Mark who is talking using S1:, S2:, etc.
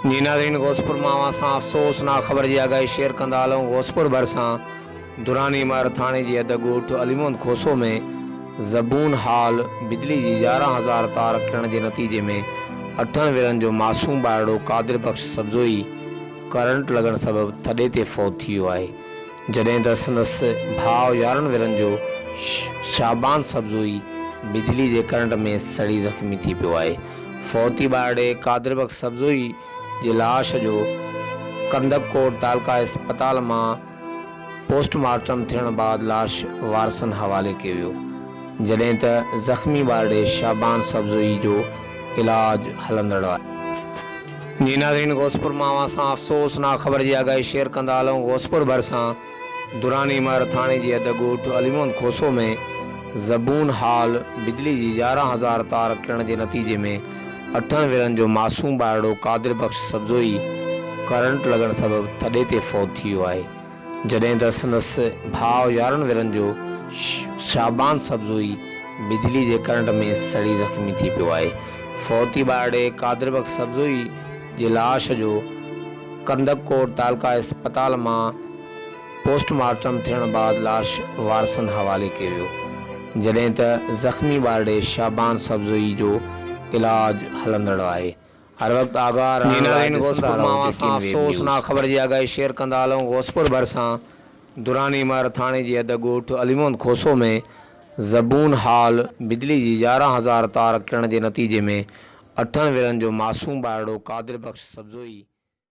S1: جي ناظرين غوثپور مان اوهان سان افسوسناڪ خبر جي آگاهي شيئر ڪندا هلون غوثپور ڀرسان دراني مهر ٿاڻي جي حد ڳوٺ علي محمد کوسو ۾ زبون حال بجلي جي 11,000 تار ڪرڻ جي نتيجي ۾ اٺن ورهين جو معصوم ٻارڙو قادر بخش سبزوئي ڪرنٽ لڳڻ سبب ٿڏي تي فوت ٿي ويو آهي جڏهن ته سندس ڀاء 11 ورهين جو شعبان سبزوئي بجلي جي ڪرنٽ ۾ سڙي زخمي ٿي پيو آهي. فوتي ٻارڙي قادر بخش سبزوئي جي لاش جو ڪنڌڪوٽ تعلقه اسپتال مان پوسٽ مارٽم ٿيڻ بعد لاش وارثن حوالي ڪيو ويو، جڏهن ته زخمي ٻارڙي شعبان سبزوئي جو علاج هلندڙ آهي. جي ناظرين غوثپور مان اوهان سان افسوسناڪ خبر جي آگاهي شيئر ڪندا هلون غوثپور ڀرسان دراني مهر ٿاڻي جي حد ڳوٺ علي محمد کوسو ۾ زبون حال بجلي جي 11,000 تار ڪرڻ جي نتيجي ۾ اٺن ورهين جو معصوم ٻارڙو قادر بخش سبزوئي ڪرنٽ لڳڻ سبب ٿڏي تي فوت ٿي ويو آهي. جڏهن ته سندس ڀاء 11 ورهين جو شعبان سبزوئي بجلي جي ڪرنٽ ۾ سڙي زخمي ٿي پيو آهي. فوتي ٻارڙي قادر بخش سبزوئي جي لاش جو ڪنڌڪوٽ تعلقه اسپتال مان پوسٽ مارٽم ٿيڻ بعد لاش وارثن حوالي ڪيو ويو، جڏهن ته زخمي ٻارڙي شعبان سبزوئي جو علاج هلندڙ آهي. هر وقت آگاهه رهڻ لاء
S2: ڏسندا
S1: غوثپور
S2: رهو
S1: مان اوهان
S2: جيڪين
S1: سان
S2: ويب نيوز.
S1: افسوسناڪ خبر جي آگاهي شيئر ڪندا هلون غوثپور ڀرسان دراني مهر ٿاڻي جي حد ڳوٺ علي محمد کوسو ۾ زبون حال بجلي جي 11,000 تار ڪرڻ جي نتيجي ۾ اٺن ورهين جو معصوم ٻارڙو قادر بخش سبزوئي.